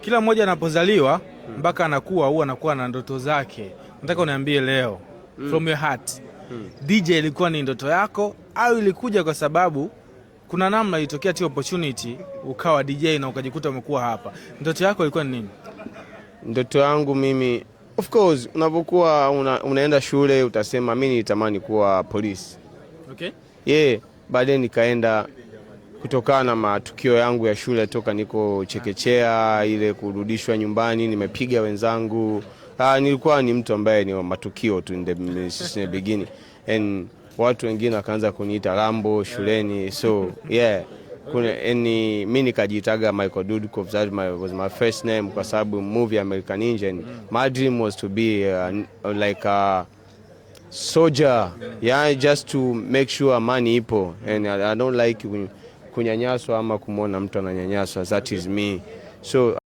Kila mmoja anapozaliwa mpaka anakuwa huwa anakuwa na ndoto zake. Nataka uniambie leo from your heart. DJ ilikuwa ni ndoto yako au ilikuja kwa sababu kuna namna ilitokea tu opportunity ukawa DJ na ukajikuta umekuwa hapa? Ndoto yako ilikuwa ni nini? Ndoto yangu mimi, of course, unapokuwa unaenda shule utasema mi nilitamani kuwa polisi. Yeah, baadaye nikaenda kutokana na matukio yangu ya shule toka niko chekechea, ile kurudishwa nyumbani, nimepiga wenzangu. Nilikuwa ni mtu ambaye ni wa matukio tu in the beginning, and watu wengine wakaanza kuniita Rambo shuleni, so yeah, kuna yani mi nikajiitaga Michael Dudikoff, that was my first name kwa sababu movie American Ninja, and my dream was to be like a soldier, yeah, just to make sure amani ipo, and I don't like kunyanyaswa ama kumwona mtu ananyanyaswa. That is me, so